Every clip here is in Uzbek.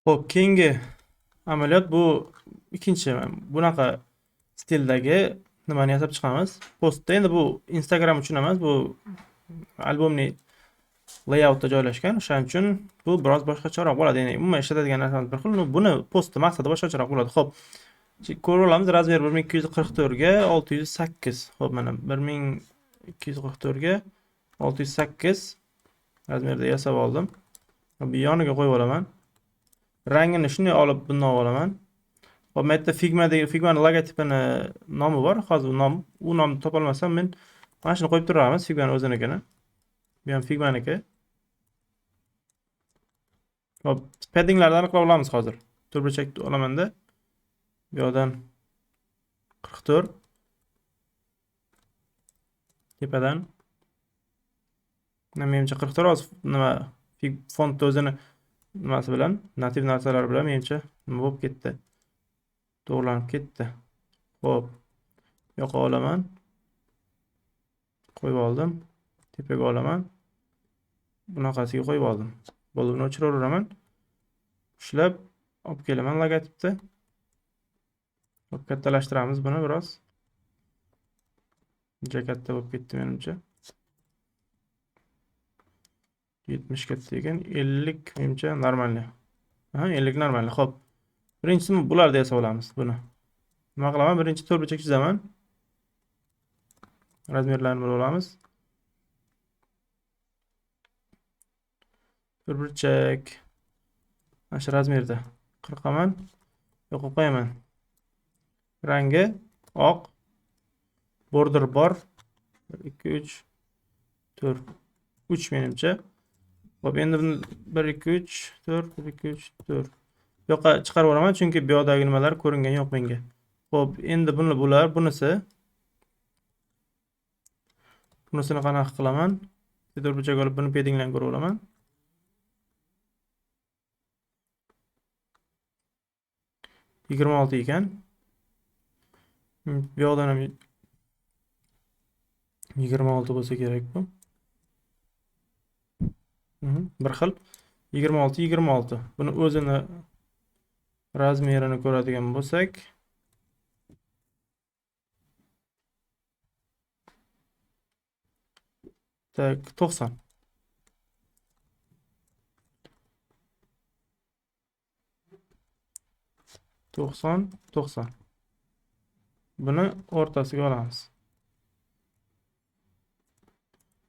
Xo'p, keyingi amaliyot bu ikkinchi bunaqa stildagi nimani yasab chiqamiz. Postda endi bu Instagram uchun emas, bu albomni layoutda joylashgan. O'shaning uchun bu biroz boshqacharoq bo'ladi. Ya'ni umuman ishlatadigan narsamiz bir xil, buni postni maqsadi boshqacharoq bo'ladi. Xo'p, ko'rib olamiz, razmer 1244 ga 608. Xo'p, mana 1244 ga 608 razmerda yasab oldim. Bu yoniga qo'yib olaman. Rangini shunday olib bundan olaman. Xo'p, bu yerda Figma'dagi Figma'ning logotipini nomi bor. Hozir u nomni topa olmasam men mana shuni qo'yib turamiz, Figma'ning o'zinikini. Bu ham Figma'niki. Xo'p, paddinglarni aniqlab olamiz hozir. To'rtburchak olamanda. Bu yoqdan 44. Tepadan. Menimcha 44 hozir nima font o'zini nimasi bilan, nativ narsalar bilan menimcha nima bo'lib ketdi. To'g'rilanib ketdi. Xo'p, yoqa olaman. Qo'yib oldim. Tepaga olaman. Bunaqasiga qo'yib oldim. Bo'ldi, buni o'chiraveraman. Ushlab olib kelaman logotipni. Xo'p, kattalashtiramiz buni biroz. Juda katta bo'lib ketdi menimcha. 70 katta ekan, 50 menimcha normalni. Aha, 50 normalni. Xo'p. Birinchisi bularni yasab olamiz buni. Nima qilaman? Birinchi to'rtburchak chizaman. Razmerlarini bilib olamiz. To'rtburchak mana shu razmerda qirqaman, yo'q qo'yaman. Rangi oq, border bor. 1 2 3 4 3 menimcha. Xo'p, endi buni 1 2 3 4 1 2 3 4 bu yoqqa chiqarib yuboraman, chunki bu yoqdagi nimalar ko'ringani yo'q menga. Xo'p, endi buni bular, bunisini qanaqa qilaman? To'rtburchak olib buni paddinglarni ko'rib olaman. 26 ekan. Bu yoqdan ham 26 bo'lsa kerak bu. Bir xil 26 26. Buni o'zini razmerini ko'radigan bo'lsak, tak 90. 90 90. Buni o'rtasiga olamiz.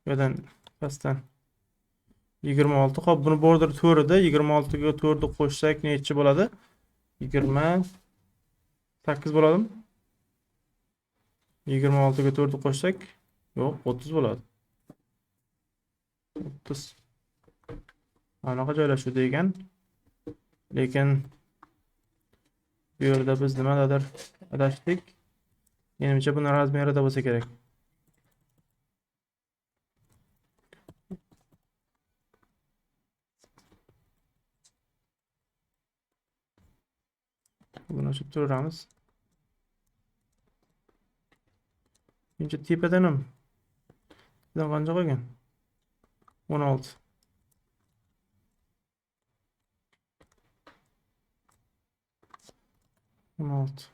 Bu yerdan pastdan 26. Xo'p, buni border to'rida 26 ga 4 ni qo'shsak nechi bo'ladi? 28 bo'ladimi? 26 ga 4 ni qo'shsak, yo'q, 30 bo'ladi. 30. Anaqa joylashuvda ekan. Lekin bu yerda biz nimadadir adashdik. Menimcha buni razmerida bo'lsa kerak. Buni ochib turamiz. Menimcha tepadan ham. Tepadan qancha qo'ygan? 16. 16.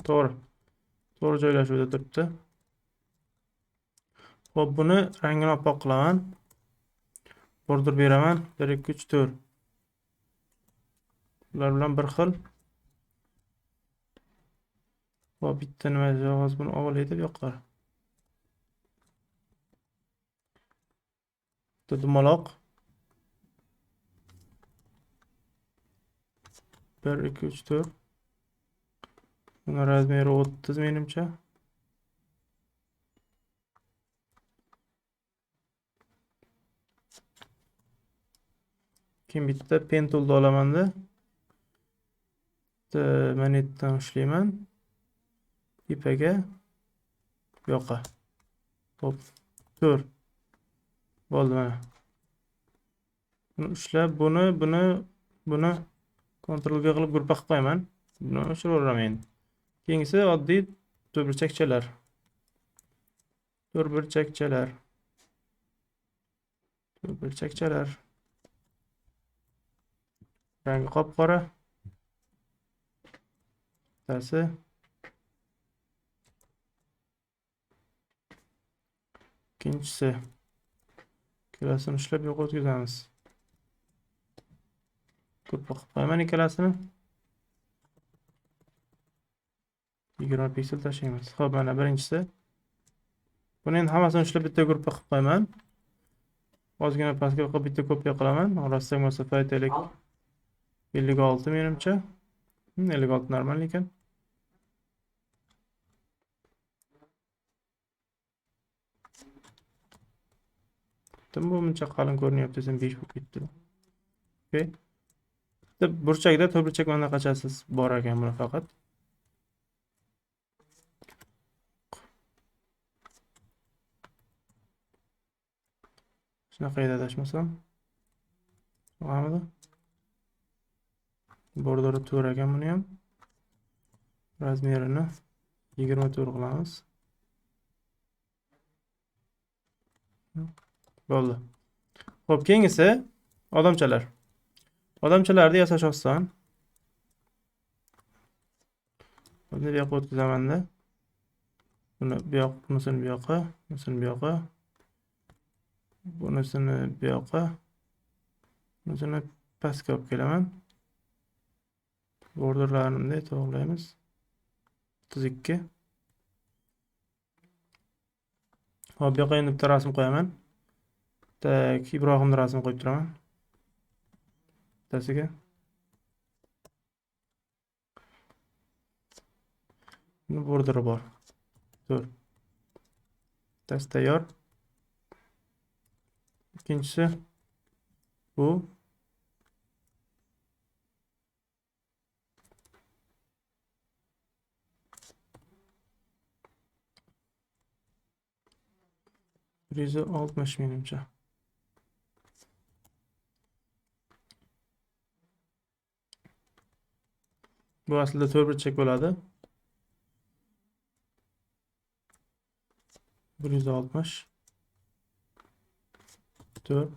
To'g'ri. To'g'ri joylashuvda turibdi. Xo'p, buni rangini oppoq qilaman. Border beraman. 1 2 3 4. Bular bilan bir xil. Xo'p, bitta nima hozir buni olaydi bu yoqqa. Bitta dumaloq. 1 2 3 4. Buni razmeri 30 menimcha. Keyin bitta pen toolni olamanda. Bitta monetdan ushlayman. Tepaga bu yoqqa. Xo'p, 4. Bo'ldi mana. Buni ushlab, buni, buni, buni Ctrl V qilib gruppa qilib qo'yaman. Buni o'chiraveraman endi. Keyingisi oddiy to'rtburchakchalar. To'rtburchakchalar. To'rtburchakchalar. Rangi qop-qora. Bittasi. Ikkinchisi. Ikkalasini ushlab yo'q o'tkazamiz. Ko'p qilib qo'yaman ikkalasini. 20 piksel tashlaymiz. Xo'p, mana birinchisi. Buni endi hammasini ushlab bitta gruppa qilib qo'yaman. Ozgina pastga qilib bitta kopiya qilaman. Orasidagi masofa aytaylik 56 menimcha. 56 normal ekan. Bu buncha qalin ko'rinyapti desam 5 bo'lib ketdi. Okey. Bitta burchakda to'rtburchak manaqachasiz bor ekan buni faqat. Shunaqa edi adashmasam. Shunaqamidi? Bordori 4 ekan buni ham. Razmerini 24 qilamiz. Bo'ldi. Xo'p, keyingisi odamchalar. Odamchalarni yasash oson. Buni bu yoqqa o'tkazamanda. Buni bu yoq, bunisini bu yoqqa, bunisini bu yoqqa. Bunisini bu yoqqa. Bunisini pastga olib kelaman. Borderlarini bunday to'g'rilaymiz. 32. Xo'p, bu yoqqa endi bitta rasm qo'yaman. Tak, Ibrohimni rasmini qo'yib turaman. Bittasiga. Buni borderi bor. 4. Bittasi tayyor. Ikkinchisi bu. Bir 160 menimcha. Bu aslida to'rtburchak bo'ladi. 160 4.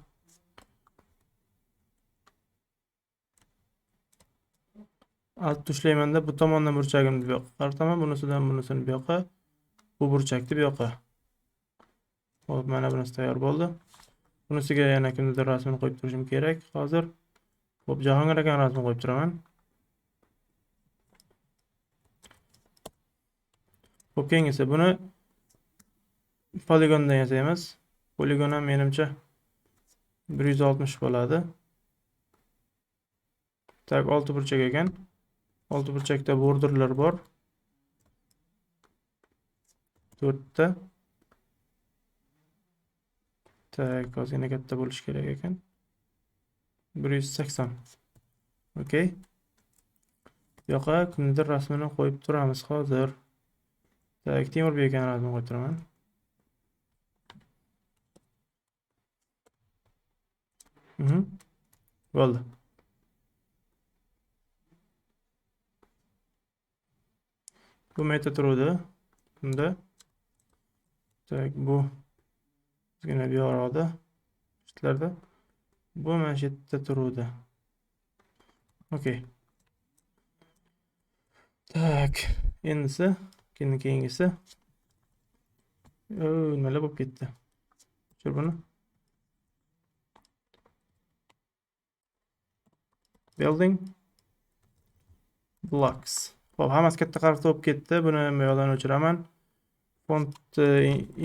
Alt tuşlaymanda bu tomondan burchagimni bu yoqqa qarataman, bunisidan bunisini bu yoqqa, bu burchakni bu yoqqa. Xo'p, mana bunisi tayyor bo'ldi. Bunisiga yana kimnidir rasmini qo'yib turishim kerak hozir. Xo'p, Jahongir akani rasmini qo'yib turaman. Xo'p, keyingisi buni poligondan yasaymiz. Poligon ham menimcha 160 bo'ladi. Tak, 6 burchak ekan. 6 burchakda borderlar bor. 4 ta. Tak, ozgina katta bo'lishi kerak ekan. 180. Okey. Bu yoqqa kimnidir rasmini qo'yib turamiz hozir. Tak, Temurbek akani rasmini qo'yib turaman. Bo'ldi. Bu meta turuvdi. Bunda. Tak, bu ozgina bu yoqda. Shularda. Bu mana shu yerda turuvdi. Okey. Tak, endisi, keyingisi. Nimalar bo'lib ketdi? Tushir buni. Building blocks. Xo'p, hammasi katta harfda bo'lib ketdi. Buni bu yoqdan o'chiraman. Font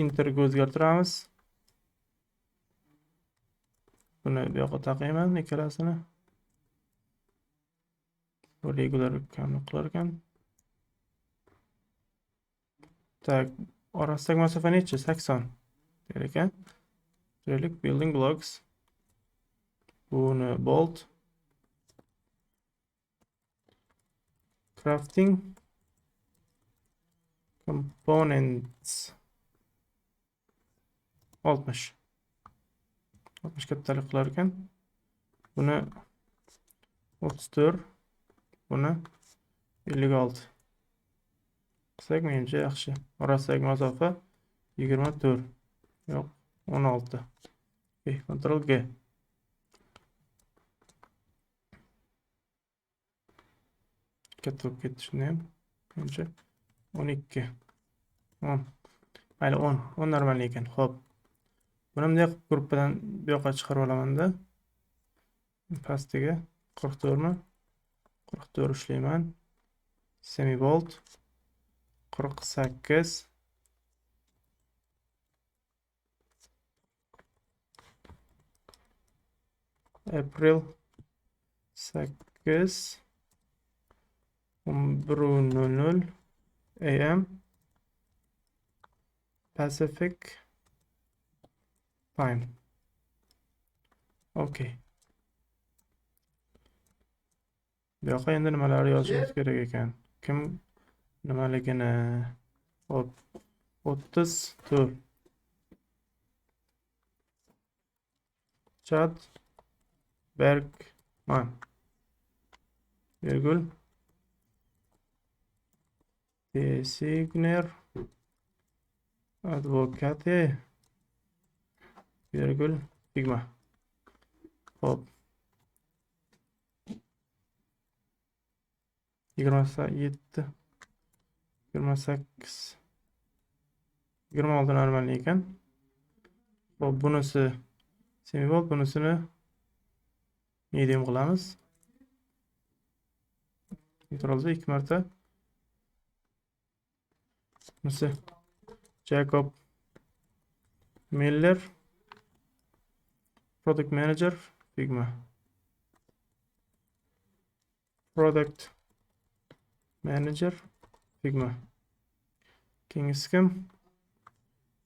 interga o'zgartiramiz. Buni bu yoqqa taqayman ikkalasini. Bu regular kamlik qilar ekan. Tak, orasidagi masofa necha? 80 der ekan. Turaylik, building blocks. Buni bold. Crafting components 60. 60 kattalik qilar ekan. Buni 34, buni 56 qilsak menimcha yaxshi. Orasidagi masofa 24. Yo'q, 16. Okay, Ctrl G. Katta bo'lib ketdi shunda ham. Menimcha 12. 10. Mayli 10. 10 normal ekan. Xo'p. Buni bunday qilib gruppadan bu yoqqa chiqarib olamanda. Pastiga 44 mi? 44 ushlayman. Semi bold 48. April 8 11:00 AM Pacific Time. Okay. Bu yoqqa endi nimalarni yozishimiz kerak ekan? Kim nimaligini. Hop. 34. Chad Bergman. Virgul. Designer Advocate virgul Figma. Hop. 27, 28, 26 normal ekan. Hop, bunisi semibold, bunisini medium qilamiz. Ctrl Z 2 marta. Bunisi Jacob Miller, Product Manager, Figma. Product Manager, Figma. Keyingisi kim?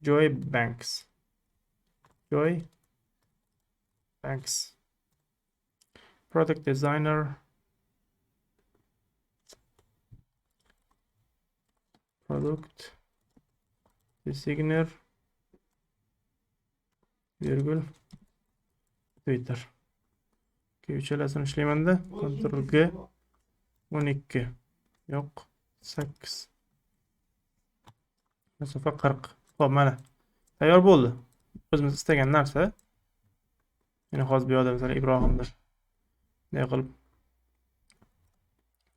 Joy Banks. Joy Banks. Product Designer. Product Designer virgul Twitter. Uchalasini ishlaymanda. Ctrl G 12. Yo'q, 8. Masofa 40. Xo'p, mana tayyor bo'ldi. O'zimiz istagan narsa. Yana hozir bu yoqda masalan Ibrohimni bunday qilib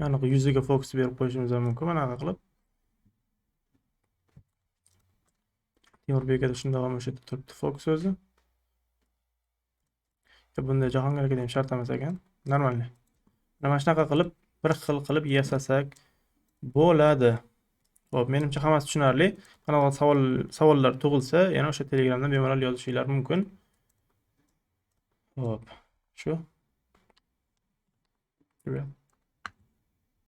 aniq yuziga fokus berib qo'yishimiz ham mumkin. Mana qilib. Temurbekda shundoq ham o'sha yerda turibdi fokus o'zi. Bunday Jahongir akada ham shart emas ekan. Normalniy. Mana shunaqa qilib bir xil qilib yasasak bo'ladi. Xo'p, menimcha hammasi tushunarli. Qanaqa savollar tug'ilsa, yana o'sha Telegramdan bemalol yozishinglar mumkin. Xo'p, shu.